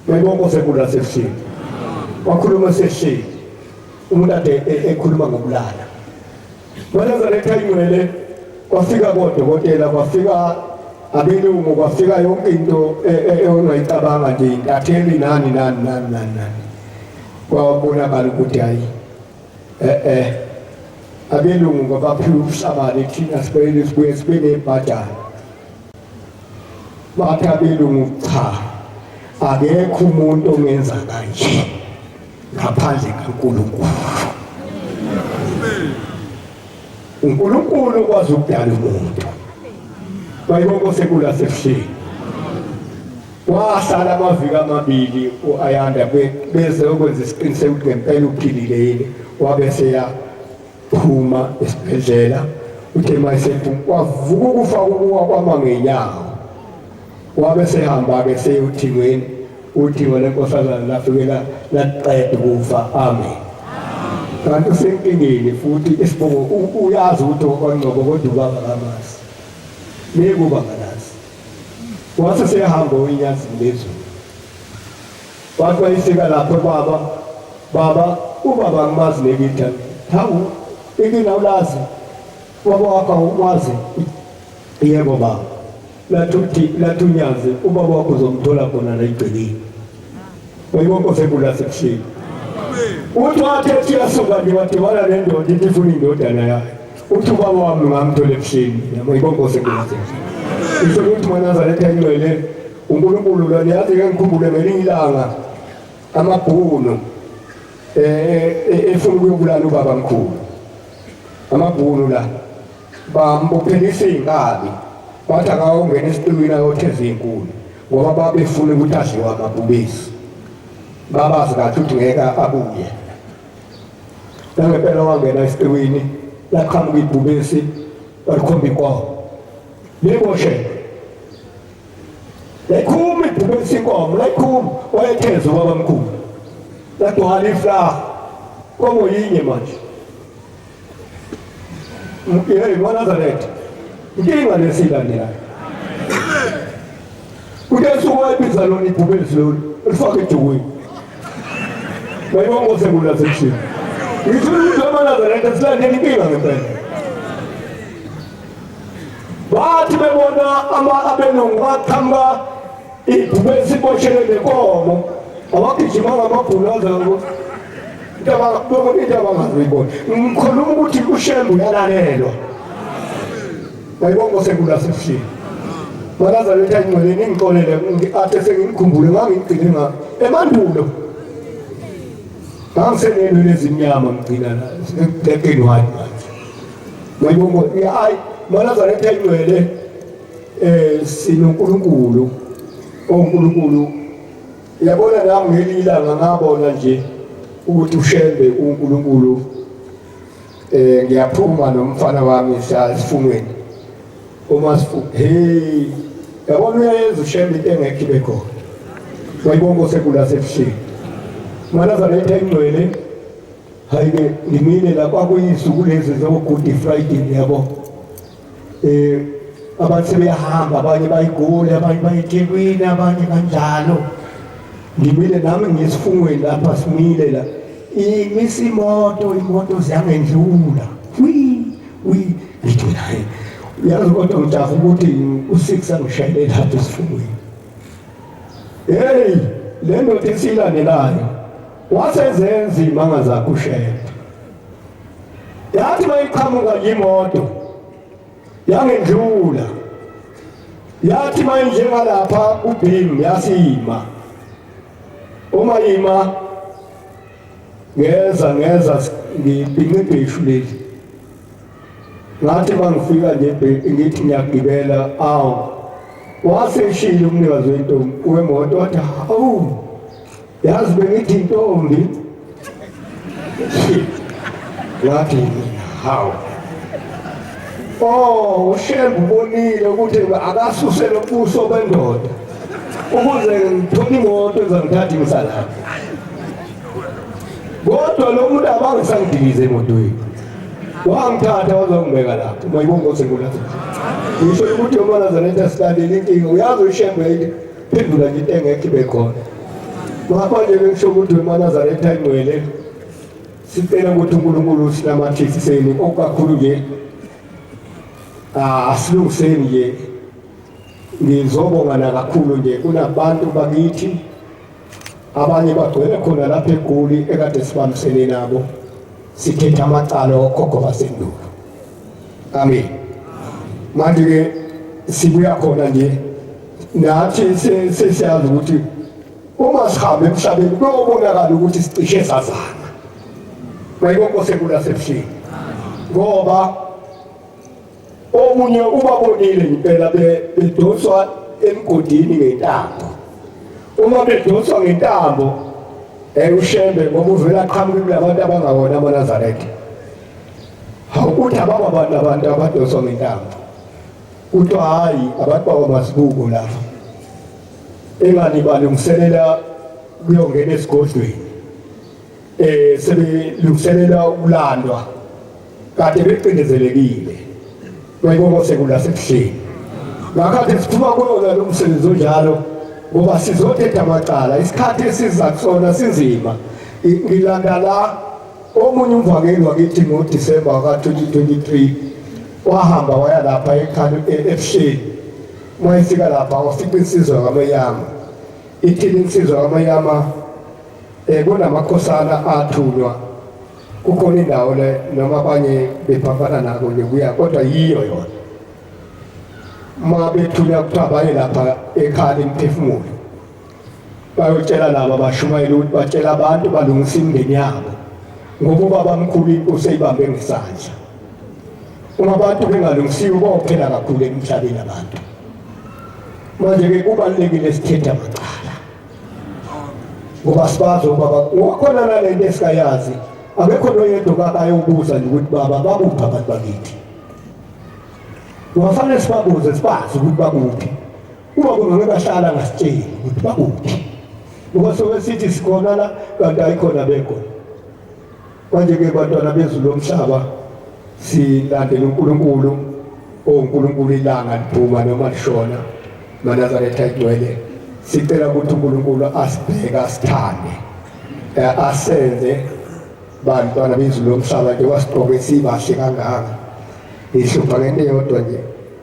Yayibonke osekula sekuhleli. Wakhuluma sekuhleli. Umuntu ade e, ekhuluma ngokulala. MaNazaretha ingcwele kwafika kodokotela kwafika abelungu kwafika yonke into e, e, ongayicabanga nje intatheli nani nani nani nani nani kwabonakala ukuthi hayi eh eh abelungu ngabaphiwa ubuhlabane thina sibuyele sibuye sibe nebhadana bathi abelungu cha akekho umuntu ongenza kanje ngaphandle kaNkulunkulu. uNkulunkulu ukwazi ukudala umuntu. Wayibonke sekula sekuhleli. Wahlala amaviki amabili uAyanda beze ukwenza isiqiniseko ukuthi ngempela uphilile yini wabe seyaphuma esibhedlela uthe mayesephuma kwavuka ukufa kuwa kwama ngenyawo Wabe sehamba-ke seyothingweni uthingo lenkosazana lafike laqeda ukufa amen kanti usenkingeni futhi isibongo uyazi ukuthi okwangcobo kodwa ubaba kamazi ngeke uba ngalazi wase sehamba uyinyazi lezulu wathi wayefika lapho baba baba ubaba ngimazi nekithi hawu inkinga ulazi ubaba wakho awukwazi yebo baba Lathuthi lathunyazi ubaba wakho uzomthola khona la egcekeni. Wayibonke sekula sekuhleli. Uthi wathi ethi uyasuka nje wadibana nendoda ithi ifuna indodana yakhe. Uthi ubaba wami ngamthola ebuhleni. Yabo ibonke sekula sekuhleli. Isho ukuthi maNazaretha ingcwele uNkulunkulu lona yazi ke ngikhumbule ngelinye ilanga amabhunu eh, eh efuna ukuyobulala ubaba mkhulu. Amabhunu la bambophelisa izinkabi bathi akawongena esiqiwini ayotheza izinkuni ngoba babefuna ukuthi adliwe amabhubesi babazi kahle ukuthi ngeke abuye nangempela wangena esiqiwini laqhamuka ibhubesi balikhomba inkomo liboshe layikhuma ibhubesi inkomo layikhuma wayetheza ubaba mkhulu lagcwala iflaha nkomo yinye manje Hey, mwaNazaretha. Inkinga lesilandelayo. UJesu wayibiza lona ibhubesi lolu elifake ejukwini. Bayibonga sekula sekushini. Ngifuna ukuthi amaNazaretha silandele inkinga ngempela. Bathi bebona ama abelungu baqhamuka ibhubesi iboshelwe nenkomo awagijima ngamabhulu aze into into abangazuyibona ngikhuluma ukuthi uShembe uyalalelwa wayibonga sekula sekuhleli Makazaletha ingcwele ningixolele athe sengimkhumbule ngangigcine nga emandulo. Ngangisenenwele ezimnyama ngigcina la black and white manje. Ngayibonga hayi maNazaretha ingcwele sinoNkulunkulu oNkulunkulu yabona nami ngelinye ilanga ngabona nje ukuthi uShembe uNkulunkulu. Ngiyaphuma nomfana wami siya esifungweni uma sifu hey yabona uyayenza uShembe into engekho ibe khona. Wayibonga osekula sebuhleni maNazaretha ingcwele. Hayi-ke ngimile la kwakuyisuku lezi zo-Good Friday yabo. Abantu sebeyahamba, abanye bayigoli, abanye bayeThekwini, abanye kanjalo. Ngimile nami ngisifungweni lapha, simile la, imisa imoto, imoto ziyangendlula wi wi. Ngithi mina hayi uyazi kodwa ngijaha ukuthi u-6 angishayele lapha esifungweni. Hey, le ndoda esiyilandelayo wasezenza imanga zakhe uShembe. Yathi mayiqhamuka nje imoto yangendlula, yathi mayinjengalapha kubhim yasima. Uma ima ngeza ngibhinqe ibheshu leli. Ngathi mangifika nje ngithi ngiyagibela, awu waseshilo umnikazi wentombi wemoto wathi awu yazi bengithi intombi. Ngathi mina hawu, oh uShembe ubonile ukuthi akasuse lobuso bendoda ukuze ngithole imoto ezangithatha imsalapha. Kodwa lo muntu abangisangidilize emotweni, wangithatha wazongibeka lapho. Mayibonga Nkosi enkulu. Ngisho ukuthi uManazaretha silandela inkinga, uyazi uShembe phendula nje into engekho ibe khona. Ngakho nje bengisho ukuthi uManazaretha ingcwele sicela ukuthi uNkulunkulu sinamathisiseni okukakhulu nje, asilungiseni nje. Ngizobonga nakakhulu nje kunabantu bakithi abanye bagcwele khona lapha eGoli ekade sibambisene nabo sithetha amacala okhokho basendulo. Amen. Manje ke sibuya khona nje nathi sesiyazi ukuthi uma sihambe emhlabeni kuyobonakala ukuthi sicishe sazana. Mayibonke sekula sebuhleni. Ngoba omunye ubabonile impela bedonswa emgodini ngentambo. Uma bedonswa ngentambo uShembe ngoba uvela qhamuka kulabantu abangawona amaNazaretha. Hawukuthi ababa abantu abantu abadonswa ngentambo. Kuthiwa hayi abantu bakwaMazibuko lapha. Engani balungiselela kuyongena esigodlweni. Sebelungiselela ukulandwa kade becindezelekile. Bayibonga sekula sekuhleni. Ngakhathi siphuma kuwona lo msebenzi onjalo ngoba sizothetha amacala isikhathi esiza kusona sinzima. Ngilanda la omunye umvangeli wakithi ngoDisemba ka-2023 wahamba waya lapha ekhaya ebuhleni. Uma efika lapha wafica insizwa kaMayama. Ithini insizwa kaMayama? Kunamakhosana athunywa, kukhona indawo le noma abanye bephambana nako nje kuya, kodwa yiyo yona. Uma bethunywa kuthiwa baye lapha ekhaya lemphefumulo bayotshela laba bashumayela ukuthi batshela abantu balungisa imindeni yabo ngoba ubabamkhulu useyibambe ngesandla. Uma abantu bengalungisiwe bophela kakhulu emhlabeni abantu. Manje-ke kubalulekile sithethe amacala ngoba sibazi ubaba wakhona nalento esikayazi. Akekho noyedwa kakayobuza nje ukuthi baba bakuphi abantu bakithi. Kungafanele sibabuze sibazi ukuthi bakuphi. Uma kungeke bahlala ngasitsheli ukuthi bakuphi, ngoba soke sithi sikhona la kanti ayikhona bekhona. Manje-ke bantwana bezulu lomhlaba silandela uNkulunkulu, oNkulunkulu ilanga liphuma noma lishona. MaNazaretha igcwele sicela ukuthi uNkulunkulu asibheke asithande, asenze bantwana bezulu lomhlaba nje wasigqoke sibahle kangaka. Ngihlupha ngento eyodwa nje,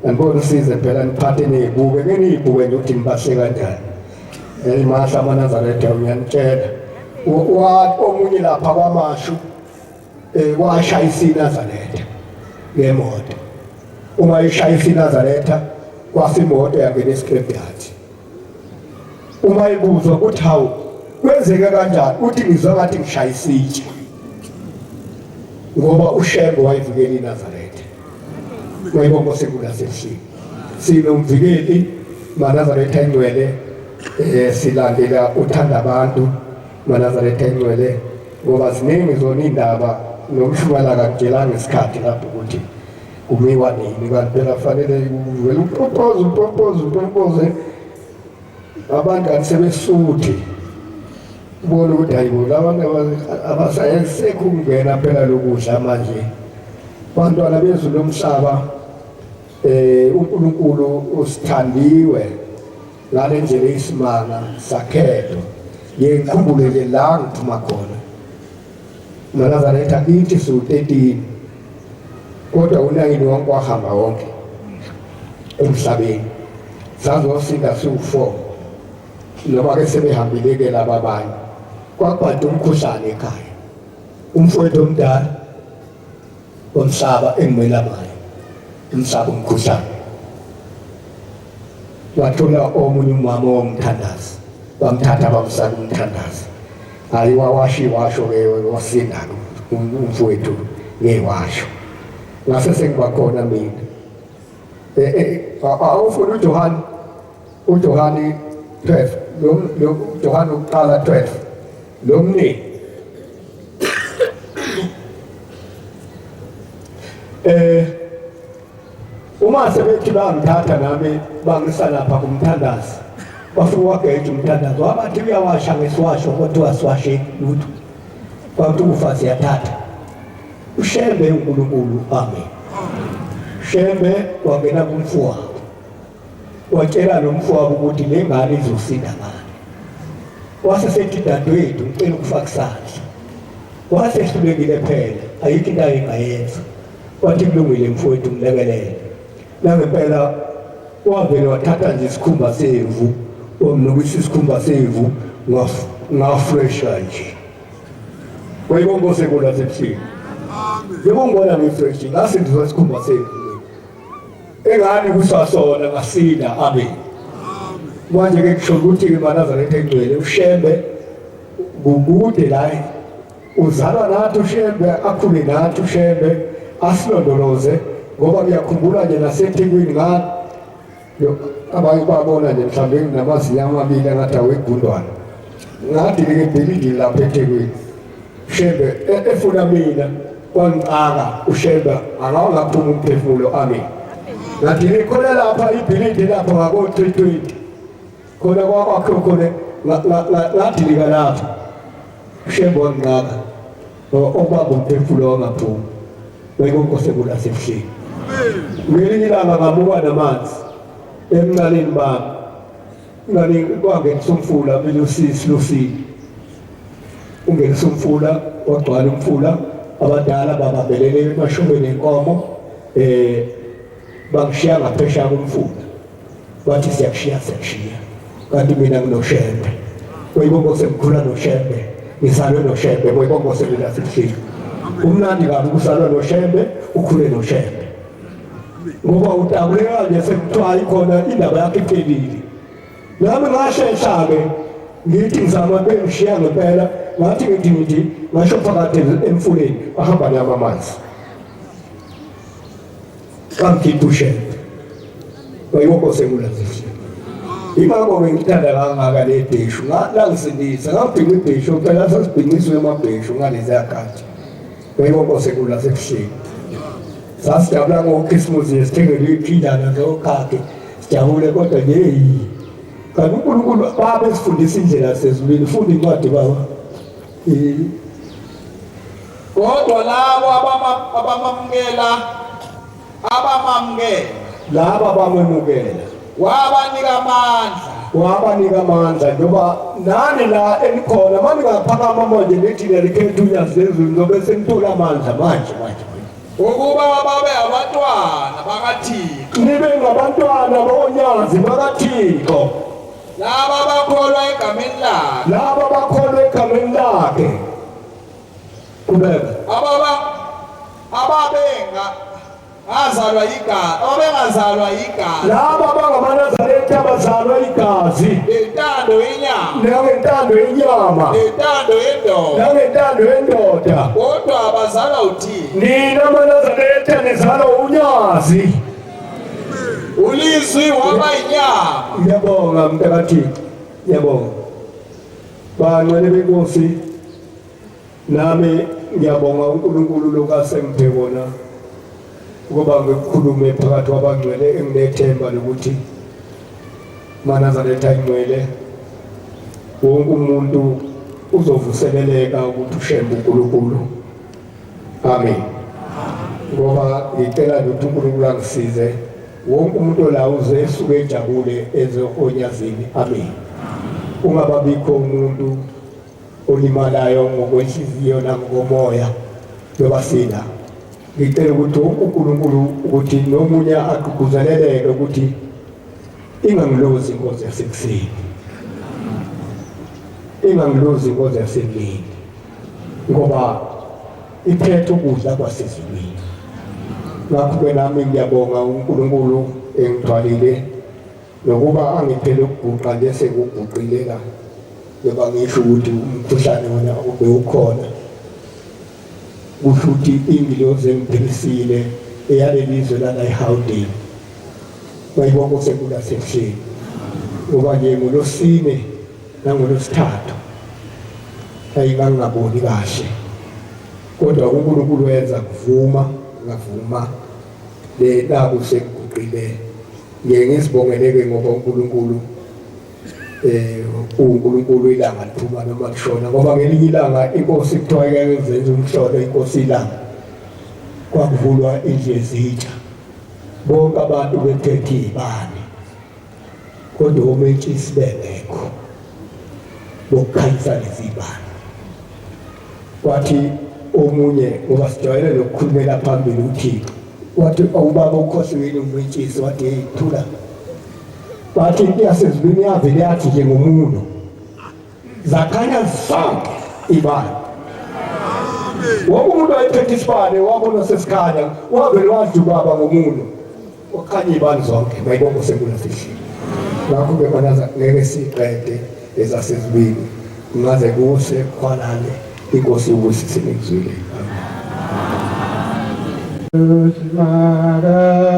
andibona usize phela niphathe niyibuke, ke niyibuke nje ukuthi nibahle kanjani. Mahle amaNazaretha ngiyanitshela. Omunye lapha kwaMashu washayisa iNazaretha ngemoto. Uma ishayisa iNazaretha kwafa imoto yangena escrapyard. Uma ibuzwa ukuthi hawu Kwenzeke kanjani? Uthi ngizwa ngathi ngishaya isitshe. Ngoba uShembe wayevikela iNazaretha. Wayibonga sekulasehlini. Sinomvikeli maNazaretha ingcwele silandela uthanda abantu maNazaretha ingcwele ngoba ziningi zona indaba nomshumela akakutshelanga isikhathi lapho ukuthi kumiwa nini kanti phela fanele uvele upompoze upompoze upompoze abantu kanti sebesuthi ubona ukuthi hayibo labantu abasayesekho ukungena phela lokudla manje bantwana bezulu lomhlaba uNkulunkulu usithandiwe ngale ndlela isimanga sakhetho ngikhumbule nje la ngiphuma khona maNazaretha kithi siwu-13 kodwa unayini wonke wahamba wonke emhlabeni sazosinda siwu-4 noma ke sebehambile-ke laba abanye kwakubhade umkhuhlane ekhaya umfowethu omdala womhlaba engimelamayo umhlaba umkhuhlane wathola omunye umama womthandazi bamthatha bamsaka umthandazi hayi wawashi washo ke wasinda umfowethu ngewasho ngase sengiba khona mina awufuna uJohane uJohane 12 lo Johane uqala 12 lo mnini uma sebethi bangithatha nami bangisa lapha kumthandazi bafuna wageja umthandazo wabathi uyawasha ngesiwasho kodwa siwashe lutho kwathi ukufa siyathatha uShembe uNkulunkulu amen Shembe wangena kumfowabo watshela lo mfowabo ukuthi le ngane izosinda ngani wase sethi dadewethu ngicela ukufaka isandla wasehlulekile phela ayikho into ayengayenza wathi kulungile mfowethu ngilekelele nangempela wavele wathatha nje isikhumba semvu wamnukisa isikhumba semvu ngafresha nje wayibonga osekula sebuhleni yebo ngibona ngifresh ngasindiswa isikhumba semvu engani kusasona ngasinda amen manje ke kusho ukuthi ke maNazaretha engcwele uShembe kukude la uzalwa nathi uShembe akhule nathi uShembe asilondoloze ngoba ngiyakhumbula nje naseThekwini nga abanye babona nje mhlawumbe nginamazinyo amabili angathi awegundwana ngathi ke ebhilidini lapha eThekwini Shembe efuna mina kwangicaka uShembe akawungaphuma umphefumulo amen ngathi likhona lapha ibhilidi lapha ngako 320 khona kwakwakhe khona ngadilika lapha uShembe wangicaka okubamba umphefumulo wangaphuma wekonkosi ekulasebuhleni ngelinye ilanga ngamuka namanzi emncaneni bami ngani kwangenisa umfula mina usisi lusini ungenisa umfula wagcwala umfula abadala babambelele emashobeni enkomo bangishiya ngaphesheya komfula bathi siyakushiya siyakushiya kanti mina nginoShembe uyibongo semkhula noShembe ngizalwe noShembe uyibongo semina sihleli kumnandi kabi ukusalwa noShembe ukhule noShembe ngoba udakuleka nje sekuthiwa ikhona indaba yakho iphelile nami ngashesha-ke ngithi ngizama bengishiya ngempela ngathi ngithi ngithi ngasho phakathi emfuleni ahamba nami amanzi kangikhipha uShembe wayibongo sekulazihle ingakho-ke ngithanda kangaka le bheshu langisindisa ngabhinqa ibheshu phela sasibhinqiswe amabheshu ngaleziya khathi wayibongo sekulasebuhleni sasijabula ngokhisimusi sithengelwe iphindana zokhakhe sijabule kodwa yeyi kanti uNkulunkulu babe sifundisa indlela sezulwini funda incwadi baba kodwa labo abamamukela laba bamemukela wabanika amandla wabanika amandla njengoba nani la enikhona manje ngaphakama manje nithi niyalikhetha unyazi lezulu ngoba senithola amandla manje manje ukuba babe abantwana bakaThixo nibe ngabantwana bonyazi bakaThixo laba bakholwa egameni lakhe laba bakholwa egameni lakhe kubeka ababengazalwa igazi ababengazalwa igazi laba bangamaNazaretha abazalwa igazi intando yenyama Nangentando yenyama. Nentando yendoda. Nangentando yendoda. Kodwa abazalwa uThixo. Nina maNazaretha nizalwa unyazi. Ulizwi waba inyama. Ngiyabonga mntakaThixo. Ngiyabonga. Bangcwele benkosi nami ngiyabonga uNkulunkulu lokasengiphe kona ukuba ngikhulume phakathi kwabangcwele enginethemba lokuthi maNazaretha ingcwele wonke umuntu uzovuseleleka ukuthi ushembe uNkulunkulu. Amen. Ngoba ngicela ukuthi uNkulunkulu angisize wonke umuntu la uze esuke ejabule eze onyazini. Amen. Ungababikho umuntu olimalayo ngokwenhliziyo nangokomoya loba sila. Ngicela ukuthi uNkulunkulu ukuthi nomunye agqugquzeleleke ukuthi ingangilozi inkonzo yasekuseni, ingangilozi inkonzo yasemini, ngoba iphethe ukudla kwasezulwini. Ngakho-ke nami ngiyabonga uNkulunkulu engithwalile nokuba angiphele ukuguqa nje sengiguqile la, njengoba ngisho ukuthi umkhuhlane wona ubewukhona, kusho ukuthi ingilozi engiphilisile eyalelizwe lala eGauteng bayibonga sekula sehleni, ngoba nje ngolosine nangolosithathu ayingangaboni kahle, kodwa uNkulunkulu wenza kuvuma ngavuma le naku sekuguqile. Ngiye ngizibongeleke ngoba uNkulunkulu uNkulunkulu ilanga liphuma noma lishona, ngoba ngelinye ilanga inkosi kuthiwa ike zenza umhlolo, inkosi ilanga kwakuvulwa indlu yezitsha, bonke abantu bephethe izibane, kodwa omentshisi bengekho bokukhanyisa lezi zibane. Kwathi omunye, ngoba sijwayele nokukhulumela phambili uThixo, wathi awubaba ukhohliwe umentshisi, wathi hey thula. Bathi into yasezulwini yavele yathi nje ngomuno zakhanya zonke ibane. Wonke umuntu wayephethe isibane wabona sesikhanya, wavele wadla ubaba ngomuno wakhanya ibane zonke. Mayibongo sekula sihlile. Ngakho-ke manaza ngeke siqede ezasezulwini kungaze kuse khwalale. Inkosi ibusise ngizwile. Amen. Simakade.